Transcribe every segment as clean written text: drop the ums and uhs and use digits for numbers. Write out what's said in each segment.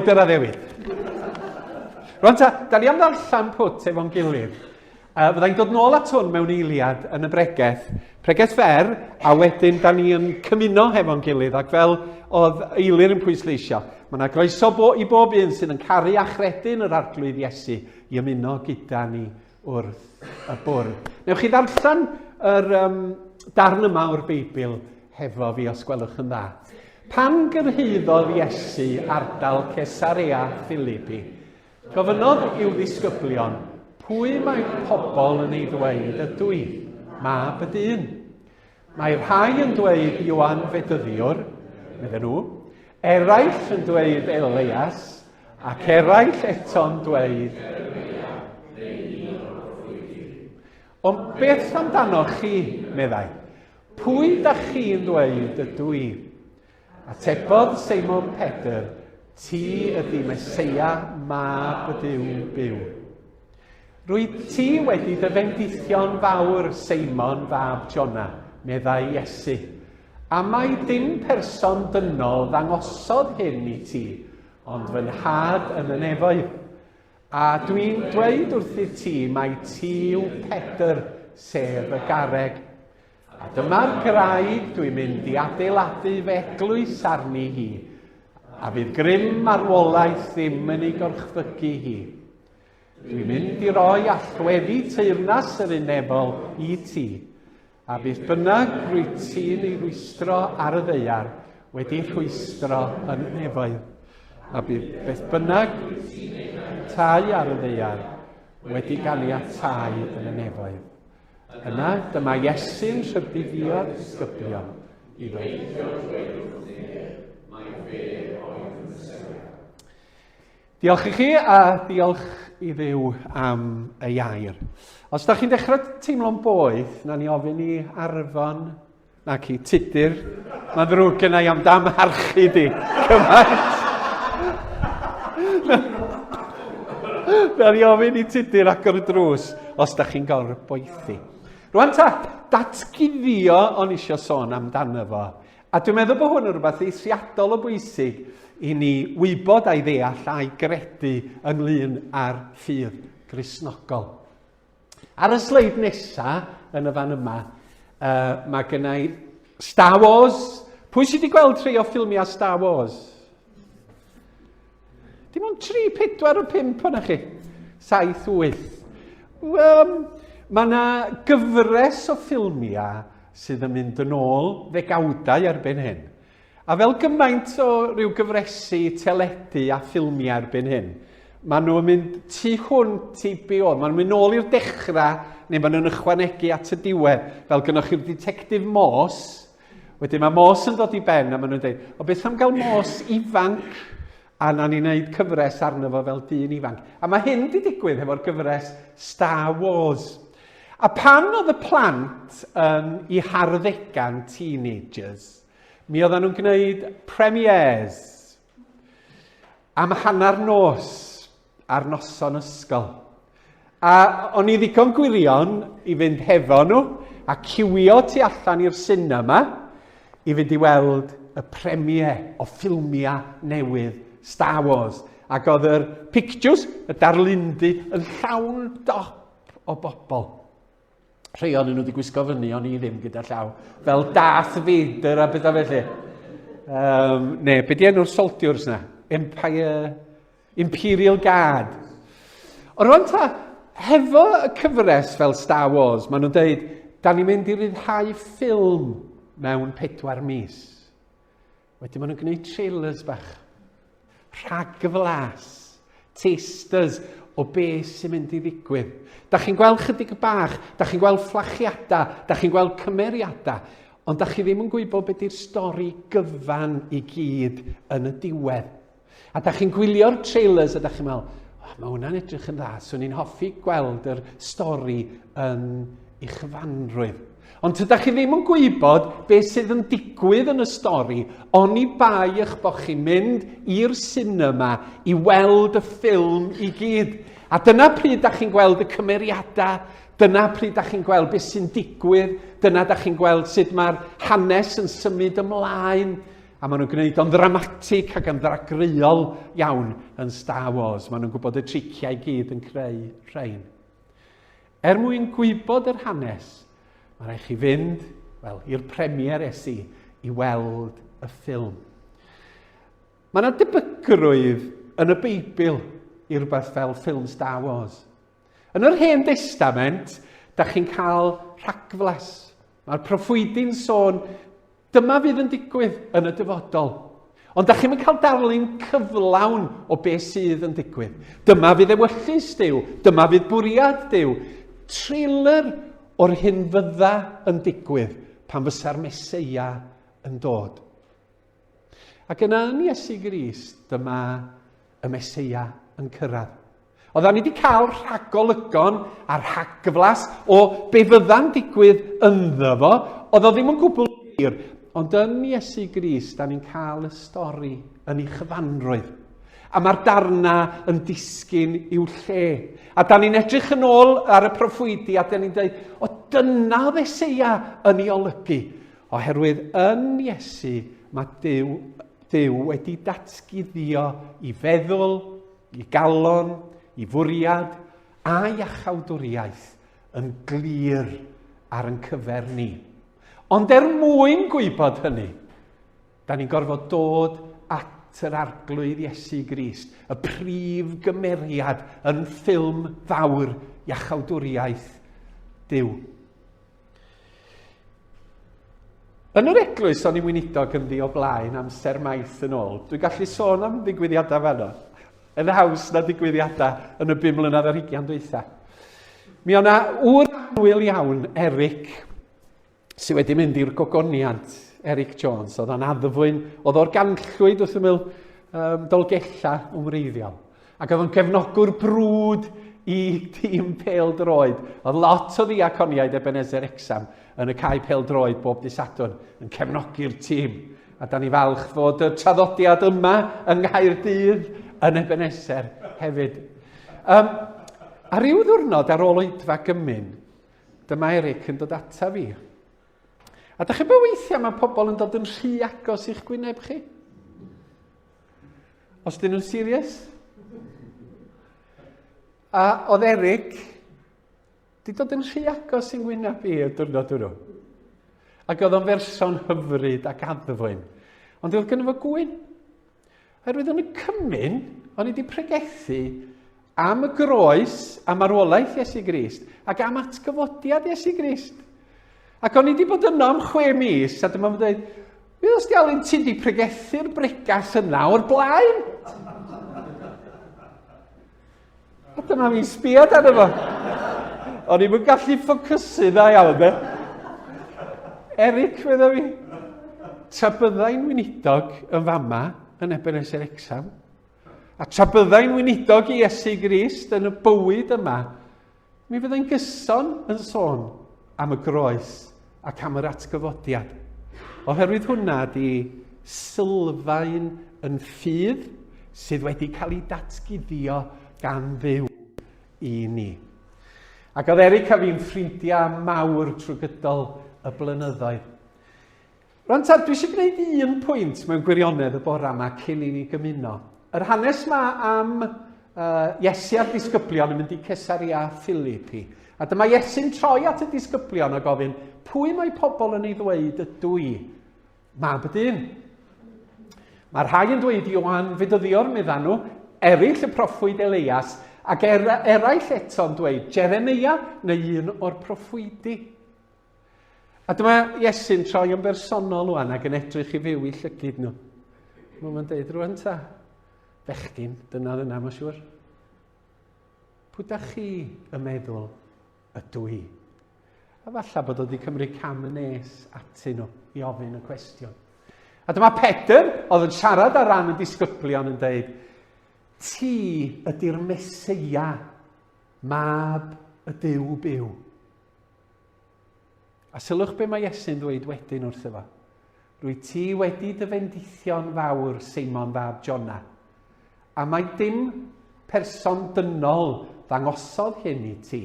Dyna addewid. Rwan ta, da ni am ddarllen pwt efo'n gilydd. Uh, Fyddai'n dod nôl at hwn mewn eiliad yn y bregeth. Pregeth fer, a wedyn da ni yn cymuno hefo'n gilydd, ac fel oedd Eilir yn pwysleisio, mae yna groeso bo, i bob un sydd yn caru a chredu yn yr Arglwydd Iesu i ymuno gyda ni wrth y bwrdd. Newch chi ddarllen yr um, darn yma o'r Beibl hefo fi os gwelwch yn dda. Pan gyrhaeddodd Iesu ardal Cesarea Philipi, gofynnodd i'w ddisgyblion, Pwy mae pobl yn ei ddweud ydw i, mab y dyn? Mae rhai yn dweud Ioan Fedyddiwr, medden nhw, eraill yn dweud Elias, ac eraill eto'n dweud Ond beth amdanoch chi, meddai. Pwy da chi'n ddweud ydw i? Atebodd Seimon Pedr, Ti ydy Meseia, mab y Duw byw. Rwy ti wedi dy fendithio'n fawr, Seimon fab Jona, meddai Iesu. A mai dim person dynol ddangosodd hyn i ti, ond fy nhad yn y nefoedd. A dwi'n dweud wrthyt ti mai ti yw Pedr, sef y garreg. A dyma'r graig dwi'n mynd i adeiladu fy eglwys arni hi, a fydd grym marwolaeth ddim yn ei gorchfygu hi. Dwi'n mynd i roi allweddi teyrnas yr unefol i ti, a beth bynnag rwyt ti'n ei rwystro ar y ddaear wedi rhwystro yn y nefoedd, a bydd beth bynnag rwyt ti'n ei ganiatáu ar y ddaear wedi ganiatáu yn y nefoedd. Yna, dyma Iesu'n rhybuddio'r disgyblion i beidio dweud wrth neb mai fe oedd y Meseia. Diolch i chi a diolch i Dduw am ei air. Os da chi'n dechrau teimlo'n boeth, na ni ofyn i Arfon, nac i Tudur, mae'n ddrwg gen i am dam harchu di. Cymaint. Na ni ofyn i Tudur agor y drws os da chi'n gorboethi. Rwan ta, datguddio o'n isio sôn amdano fo A dwi'n meddwl bod hwn yn rhywbeth eithriadol o bwysig i ni wybod a'i ddeall a'i gredu ynglyn â'r ffydd Gristnogol. Ar y sleid nesa, yn y fan yma, uh, mae gennau Star Wars. Pwy sydd wedi gweld rhai o ffilmiau Star Wars? Dim ond 3, 4 o 5 o'na chi. 7, 8. Um, mae yna gyfres o ffilmiau sydd yn mynd yn ôl ddegawdau erbyn hyn. A fel gymaint o ryw gyfresi teledu a ffilmiau erbyn hyn, maen nhw'n mynd tu hwnt i be oedd. Maen nhw'n mynd nôl i'r dechrau, neu maen nhw'n ychwanegu at y diwedd. Fel gynnwch chi'r Detective Morse, Wedyn mae Morse yn dod i ben a maen nhw'n dweud, o beth am gael Morse ifanc? A na ni'n neud cyfres arno fo fel dyn ifanc. A mae hyn wedi digwydd hefo'r gyfres Star Wars. A pan oedd y plant yn i harddegau'n teenagers, mi oedden nhw'n gwneud premieres am hanner nos ar noson ysgol. A o'n i ddigon gwirion i fynd hefo nhw a ciwio tu allan i'r cinema i fynd i weld y premiere o ffilmiau newydd Star Wars. Ac oedd yr pictures, y darlundy, yn llawn dop o bobl. Rhai o'n nhw wedi gwisgo fyny, o'n i ddim gyda llaw. Fel Darth Vader a bethau felly. Um, ne, be di enw'r soldiers na? Empire... Imperial Guard. Ond rwan ta, hefo y cyfres fel Star Wars, maen nhw'n dweud, da ni'n mynd i ryddhau ffilm mewn pedwar mis. Wedyn maen nhw'n gwneud trailers bach. Rhag y flas. Tasters o beth sy'n mynd i ddigwydd. Da chi'n gweld chydig bach, da chi'n gweld fflachiadau, da chi'n gweld cymeriadau, ond da chi ddim yn gwybod beth yw'r stori gyfan i gyd yn y diwedd. A da chi'n gwylio'r trailers a da chi'n meddwl, oh, mae hwnna'n edrych yn dda, swn i'n hoffi gweld yr stori yn ei chyfanrwydd. Ond tydych chi ddim yn gwybod beth sydd yn digwydd yn y stori, oni bai eich bod chi'n mynd i'r cinema i weld y ffilm i gyd. A dyna pryd da chi'n gweld y cymeriadau, dyna pryd da chi'n gweld beth sy'n digwydd, dyna da chi'n gweld sut mae'r hanes yn symud ymlaen. A maen nhw'n gwneud o'n ddramatig ac yn ddragreuol iawn yn Star Wars. Maen nhw'n gwybod y triciau i gyd yn creu rhain. Er mwyn gwybod yr hanes, mae rhaid chi fynd, wel, i'r premier es i, i weld y ffilm. Mae yna debygrwydd yn y Beibl i rhywbeth fel ffilm Star Wars. Yn yr Hen Destament, da chi'n cael rhagflas. Mae'r proffwydi'n sôn, dyma fydd yn digwydd yn y dyfodol. Ond da chi'n cael darlun cyflawn o beth sydd yn digwydd. Dyma fydd ewyllys Duw, dyma fydd bwriad Duw. Trailer o'r hyn fydda yn digwydd pan fysa'r Meseia yn dod. Ac yna yn Iesu Grist, dyma y Meseia yn cyrraedd. Oedden ni wedi cael rhagolygon a rhagflas o be fydda'n digwydd ynddo fo. Oedd o ddim yn gwbl glir, ond yn Iesu Grist, da ni'n cael y stori yn ei chyfanrwydd. A mae'r darna yn disgyn i'w lle. A da ni'n edrych yn ôl ar y proffwydi a da ni'n dweud, o dyna oedd Eseia yn ei olygu. Oherwydd yn Iesu mae Duw, Duw wedi datguddio i feddwl, i galon, i fwriad a iachawdwriaeth yn glir ar yn cyfer ni. Ond er mwyn gwybod hynny, da ni'n gorfod dod at yr Arglwydd Iesu Grist, y prif gymeriad yn ffilm fawr iachawdwriaeth Duw. Yn yr eglwys o'n i'n weinidog ynddi o blaen amser maith yn ôl, dwi'n gallu sôn am ddigwyddiadau fel yno. Yn haws na digwyddiadau yn y bum mlynedd ar hugian dwytha. Mi o'na ŵr annwyl iawn, Eric, sydd wedi mynd i'r gogoniant, Eric Jones, oedd o'n addfwyn, oedd o'r ganllwyd wrth ymyl um, Dolgella yn wreiddiol. Ac oedd o'n gefnogwr brwd i dîm pêl-droed. Oedd lot o ddiaconiaid Ebenezer Wrecsam yn y cae pêl-droed bob dydd Sadwrn yn cefnogi'r tîm. A da ni falch fod y traddodiad yma yng Nghaerdydd yn Ebenezer hefyd. Um, a ryw ddwrnod ar ôl oedfa gymun, dyma Eric yn dod ata fi. A da chi'n bod weithiau mae pobl yn dod yn rhy agos i'ch gwyneb chi? Os dyn nhw'n serious? A oedd Eric di dod yn rhy agos i'n gwyneb i y diwrnod hwnnw. Ac oedd o'n ferson hyfryd ac addfwyn. Ond oedd gynno fo gwyn. Oherwydd yn y cymun, o'n i wedi pregethu am y groes a marwolaeth Iesu Grist ac am atgyfodiad Iesu Grist. Ac o'n i wedi bod yno am chwe mis, a dyma fo'n dweud, Mi os di Alun, ti di pregethu'r bregas yna o'r blaen. A dyma fi'n sbiad arno fo. O'n i'n gallu ffocysu dda iawn, de. Eric, fydda fi. Tra byddai'n weinidog yn fama yn Ebenezer Exam, a tra byddai'n weinidog i Iesu Grist yn y bywyd yma, Mi fyddai'n gyson yn sôn am y groes ac am yr atgyfodiad. Oherwydd hwnna di sylfaen yn ffydd sydd wedi cael ei datguddio gan Dduw i ni. Ac oedd Eric a fi'n ffrindiau mawr trwy gydol y blynyddoedd. Rwan ta, dwi eisiau gwneud un pwynt mewn gwirionedd y bore yma cyn i ni gymuno. Yr hanes yma am uh, Iesu a'r disgyblion yn mynd i Caesarea Philippi. A dyma Iesu'n troi at y disgyblion a gofyn, pwy mae pobl yn ei ddweud ydw i? Mab y dyn. Mae rhai yn dweud Ioan Fedyddiwr, medda nhw, eraill y proffwyd Eleias, ac er, eraill eto'n dweud Jeremia neu un o'r proffwydi. A dyma Iesu'n troi yn bersonol wan ac yn edrych i fyw i llygid nhw. Mae mae'n deud rwan ta, bechgyn, dyna oedd yna, mae'n siŵr. Pwy da chi yn meddwl ydw i? A falle bod o wedi cymryd cam yn nes atyn nhw i ofyn y cwestiwn. A dyma Pedr, oedd yn siarad ar ran y disgyblion yn deud, ti ydy'r Meseia, mab y Duw byw. A sylwch be mae Iesu'n ddweud wedyn wrtho fo. Rwy ti wedi dy fendithio'n fawr, Seimon fab Jona. A mae dim person dynol ddangosodd hyn i ti,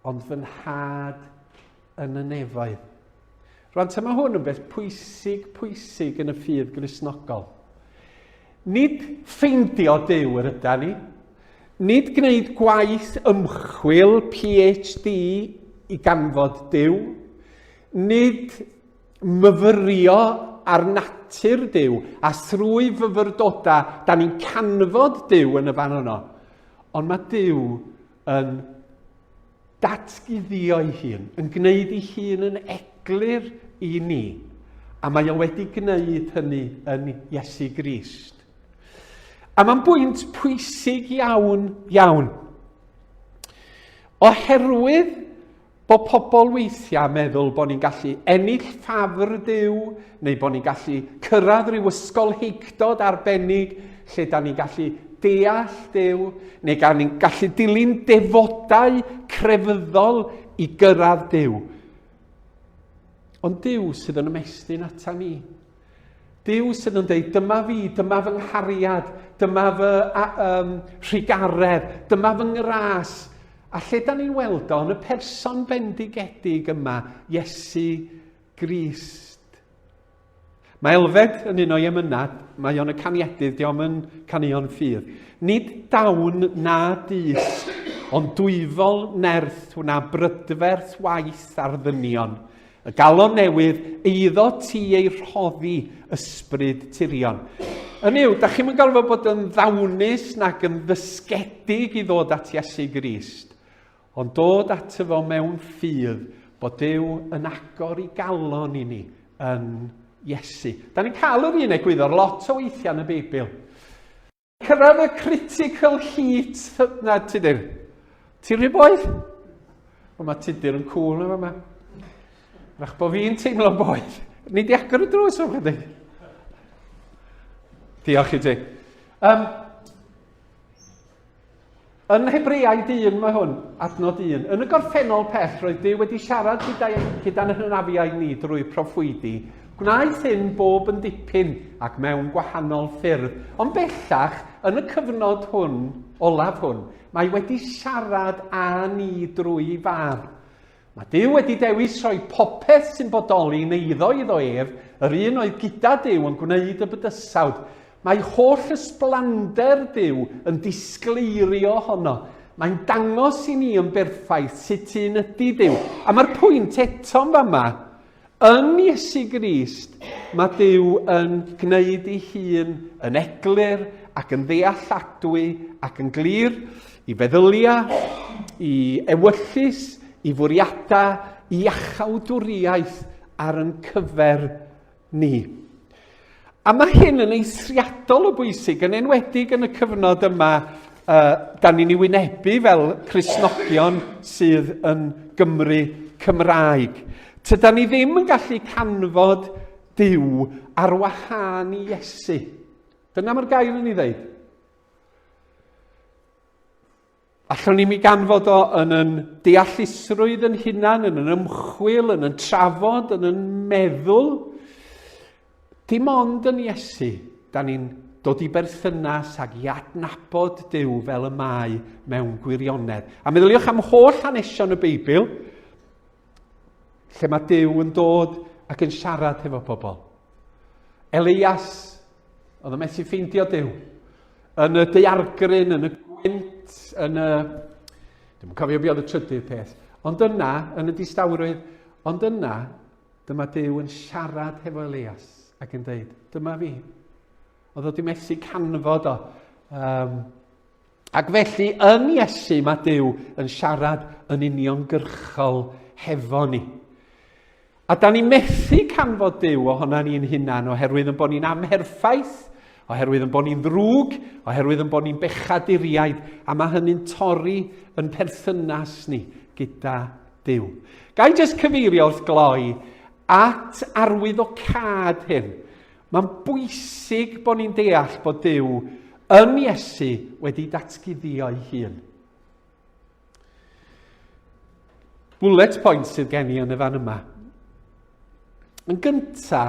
ond fy nhad yn y nefoedd. Rwan, ta mae hwn yn beth pwysig, pwysig yn y ffydd Gristnogol. Nid ffeindio Duw yr yda ni. Nid gwneud gwaith ymchwil PhD i ganfod Duw. Nid myfyrio ar natur Duw, a thrwy fyfyrdodau, da ni'n canfod Duw yn y fan yno. Ond mae Duw yn datguddio ei hun, yn gwneud ei hun yn eglur i ni. A mae o wedi gwneud hynny yn Iesu Grist. A mae'n bwynt pwysig iawn, iawn. Oherwydd Bod pobl weithiau meddwl bod ni'n gallu ennill ffafr Duw, neu bod ni'n gallu cyrraedd rhyw ysgolheictod arbennig lle da ni'n gallu deall Duw, neu gan ni'n gallu dilyn defodau crefyddol i gyrraedd Duw. Ond Duw sydd yn ymestyn ata ni. Duw sydd yn dweud, dyma fi, dyma fy nghariad, dyma fy rhugaredd, dyma fy ngras. A lle da ni'n weld o yn y person bendigedig yma, Iesu Grist. Mae Elfed yn un o'i emynau, mae o'n y caniedydd, diolch yn caneuon ffydd. Nid dawn na dysg, ond dwyfol nerth wna brydferth waith ar ddynion. Y galon newydd, eiddo ti ei rhoddi, ysbryd tirion. Yn yw, da chi'n gorfod bod yn ddawnus nag yn ddysgedig i ddod at Iesu Grist, ond dod ato fo mewn ffydd bod Duw yn agor i galon i ni yn Iesu. Da ni'n cael yr un egwyddor lot o weithiau yn y Beibl. Cyrraedd y critical heat na, Tudur. Ti'n rhy boeth? O, mae Tudur yn cool na yma. Rach bod fi'n teimlo boeth. Ni di agor y drws o'n chydig. Diolch i ti. Um, Yn Hebreaid 1 mae hwn, adnod 1. Yn y gorffennol pell roedd Duw wedi siarad gyda'n gyda hynafiaid ni drwy proffwydi. Gwnaeth hyn bob yn dipyn ac mewn gwahanol ffyrdd. Ond bellach, yn y cyfnod hwn, olaf hwn, mae wedi siarad â ni drwy fab. Mae Duw wedi dewis rhoi popeth sy'n bodoli yn eiddo iddo ef, yr un oedd gyda Duw yn gwneud y bydysawd. Mae holl ysblander Duw yn disgleirio ohono. Mae'n dangos i ni yn berffaith sut un ydy Duw. A mae'r pwynt eto yn fama, Yn Iesu Grist, mae Duw yn gwneud ei hun yn eglur ac yn ddealladwy ac yn glir i feddyliau, i ewyllys, i fwriadau, i iachawdwriaeth ar yn cyfer ni. A mae hyn yn eithriadol o bwysig, yn enwedig yn y cyfnod yma uh, da ni'n ei wynebu fel Cristnogion sydd yn Gymru Cymraeg. Tyda ni ddim yn gallu canfod Duw ar wahân i Iesu. Dyna mae'r gair yn ei ddeud. Allwn ni mi ganfod o yn yn deallusrwydd yn hunan, yn yn ymchwil, yn yn trafod, yn yn meddwl. Dim ond yn Iesu, da ni'n dod i berthynas ag i adnabod Duw fel y mae mewn gwirionedd. A meddyliwch am holl hanesion y Beibl, lle mae Duw yn dod ac yn siarad hefo pobl. Elias, oedd yn methu ffeindio Duw. Yn y daeargryn, yn y gwynt, yn y... Dwi'n cofio beth oedd y trydydd peth. Ond yna, yn y distawrwydd, ond yna, dyma Duw yn siarad hefo Elias ac yn dweud, dyma fi. Oedd o di methu canfod o. Um, ac felly, yn Iesu, mae Duw yn siarad yn uniongyrchol hefo ni. A da ni methu canfod Duw ohona ni'n hunan oherwydd yn bod ni'n amherffaith, oherwydd yn bod ni'n ddrwg, oherwydd yn bod ni'n bechaduriaid, a mae hynny'n torri yn perthynas ni gyda Duw. Ga i jyst cyfeirio wrth gloi at arwyddocâd hyn. Mae'n bwysig bod ni'n deall bod Duw yn Iesu wedi datguddio'i hun. Bullet point sydd gen i yn y fan yma. Yn gynta,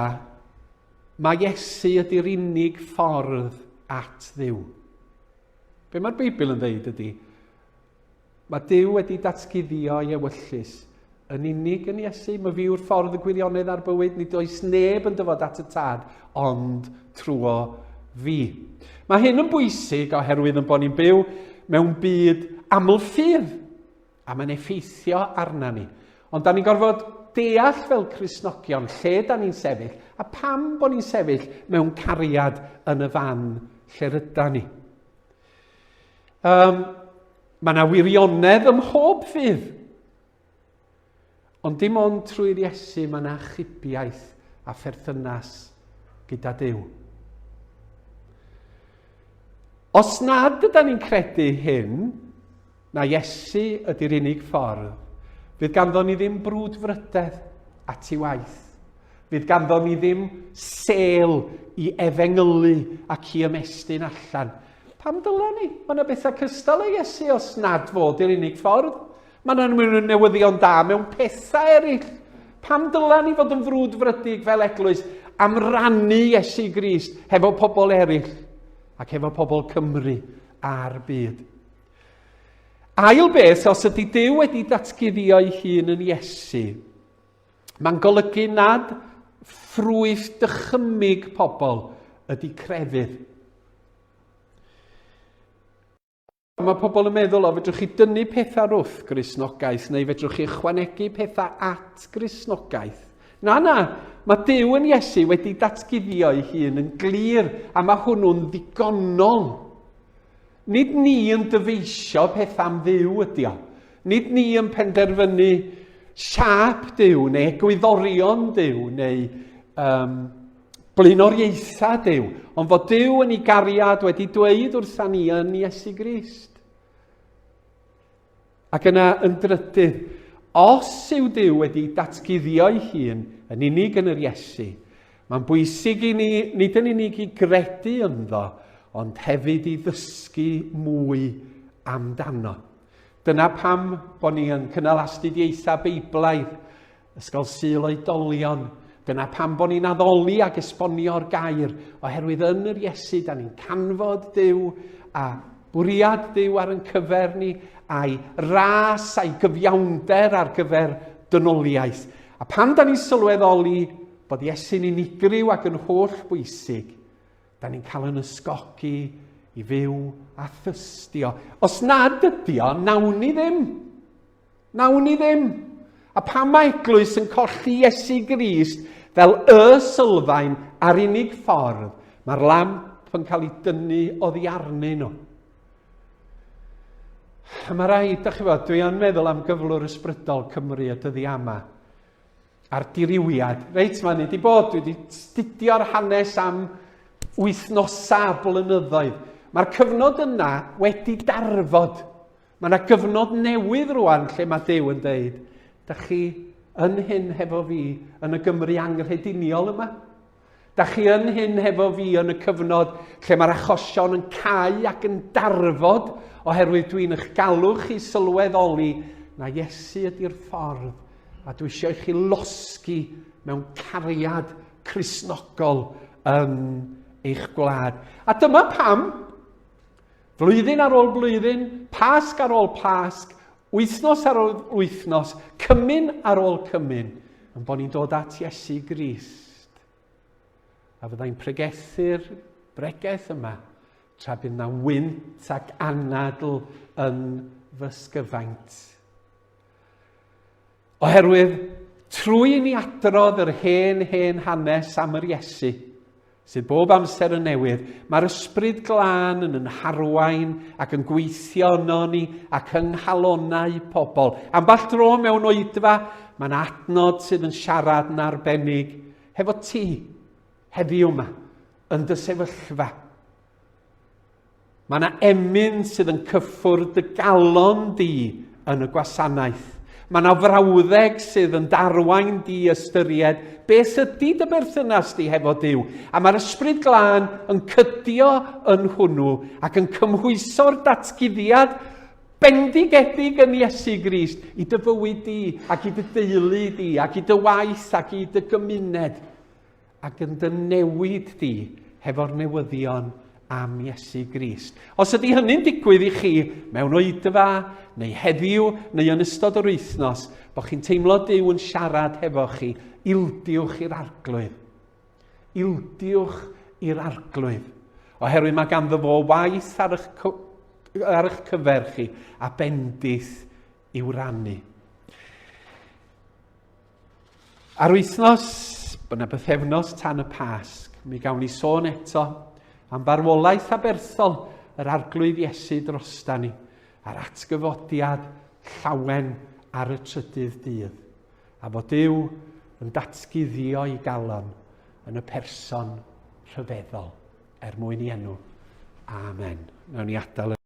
mae Iesu ydy'r unig ffordd at Dduw. Be mae'r Beibl yn dweud ydy, mae Duw wedi datguddio ei ewyllys. Yn unig yn Iesu, mae fi yw'r ffordd, y gwirionedd a'r bywyd, nid oes neb yn dyfod at y tad, ond trwo fi. Mae hyn yn bwysig oherwydd yn bod ni'n byw mewn byd amlffydd, a mae'n effeithio arna ni. Ond da ni'n gorfod deall fel Cristnogion lle da ni'n sefyll a pam bod ni'n sefyll mewn cariad yn y fan lle ryda ni. Um, mae yna wirionedd ym mhob ffydd. Ond dim ond trwy'r Iesu mae yna achubiaeth a pherthynas gyda Duw. Os nad yda ni'n credu hyn, na Iesu ydy'r unig ffordd, fydd ganddo ni ddim brwdfrydedd at ei waith. Fydd ganddo ni ddim sel i efengylu ac i ymestyn allan. Pam dylen ni? Mae yna bethau cystal â Iesu os nad fod i'r unig ffordd. Mae yna newyddion da mewn pethau eraill. Pam dylen ni fod yn frwdfrydig fel eglwys am rannu Iesu Grist hefo pobl eraill ac hefo pobl Cymru a'r byd? Ail beth, os ydy Duw wedi datguddio'i hun yn Iesu, mae'n golygu nad ffrwyth dychymyg pobl ydy crefydd. Mae pobl yn meddwl, o, fedrwch chi dynnu pethau wrth Gristnogaeth, neu fedrwch chi ychwanegu pethau at Gristnogaeth. Na, na, mae Duw yn Iesu wedi datguddio'i hun yn glir, a mae hwnnw'n ddigonol. Nid ni yn dyfeisio pethau am Dduw ydy o. Nid ni yn penderfynu siâp Duw neu egwyddorion Duw neu um, blaenoriaethau Duw, ond fod Duw yn ei gariad wedi dweud wrtha ni yn Iesu Grist. Ac yna yn drydydd, os yw Duw wedi datguddio'i hun yn unig yn yr Iesu, mae'n bwysig i ni nid yn unig i gredu ynddo, ond hefyd i ddysgu mwy amdano. Dyna pam bod ni yn cynnal astudiaethau Beiblaidd Ysgol Sul Oedolion. Dyna pam bod ni'n addoli ac esbonio'r gair, oherwydd yn yr Iesu, da ni'n canfod Duw a bwriad Duw ar yn cyfer ni, a'i ras a'i gyfiawnder ar gyfer dynoliaeth. A pan da ni'n sylweddoli bod Iesu'n unigryw ac yn holl bwysig, da ni'n cael yn ysgogi i fyw a thystio. Os nad ydi o, nawn ni ddim. Nawn ni ddim. A pam mae eglwys yn colli Iesu Grist fel y sylfaen a'r unig ffordd, mae'r lamp yn cael ei dynnu oddi arnyn nhw. A mae rhaid, da chi fod, dwi yn meddwl am gyflwr ysbrydol Cymru y dyddiau yma. A'r diriwiad. Reit, mae'n ni wedi bod, dwi wedi studio'r hanes am wythnosau a blynyddoedd. Mae'r cyfnod yna wedi darfod. Mae yna gyfnod newydd rwan lle mae Duw yn deud, da chi yn hyn hefo fi yn y Gymru anghrediniol yma. Da chi yn hyn hefo fi yn y cyfnod lle mae'r achosion yn cau ac yn darfod oherwydd dwi'n eich galw chi sylweddoli na Iesu ydy'r ffordd a dwi eisiau i chi losgi mewn cariad Cristnogol yn eich gwlad. A dyma pam Flwyddyn ar ôl blwyddyn, Pasg ar ôl Pasg, wythnos ar ôl wythnos, cymun ar ôl cymun, yn bod ni'n dod at Iesu Grist. A fyddai'n pregethu'r bregeth yma tra bydd na wynt ac anadl yn fy sgyfaint. Oherwydd trwy i ni adrodd yr hen, hen hanes am yr Iesu, sydd bob amser yn newydd, mae'r Ysbryd Glân yn yn harwain ac yn gweithio yno ni ac yng nghalonnau pobl. Ambell dro mewn oedfa, mae'n adnod sydd yn siarad yn arbennig hefo ti heddiw yma, yn dy sefyllfa. Mae yna emyn sydd yn cyffwrdd dy galon di yn y gwasanaeth. Mae yna frawddeg sydd yn darwain di ystyried beth ydy dy berthynas di hefo Duw. A mae'r Ysbryd Glân yn cydio yn hwnnw ac yn cymhwyso'r datguddiad bendigedig yn Iesu Grist i dy fywyd di ac i dy deulu di ac i dy waith ac i dy gymuned. Ac yn dy newid di hefo'r newyddion am Iesu Grist. Os ydy hynny'n digwydd i chi mewn oedfa, neu heddiw, neu yn ystod yr wythnos, bod chi'n teimlo Duw yn siarad hefo chi, ildiwch i'r arglwydd. Ildiwch i'r arglwydd. Oherwydd mae ganddo fo waith ar eich, ar eich cyfer chi a bendith i'w rannu. Ar wythnos, bod yna bythefnos tan y Pasg, mi gawn ni sôn eto am farwolaeth aberthol yr Arglwydd Iesu drosta ni, a'r atgyfodiad llawen ar y trydydd dydd, a fod Duw yn datguddio i galon yn y person rhyfeddol, er mwyn i enw. Amen. Nawn ni adael.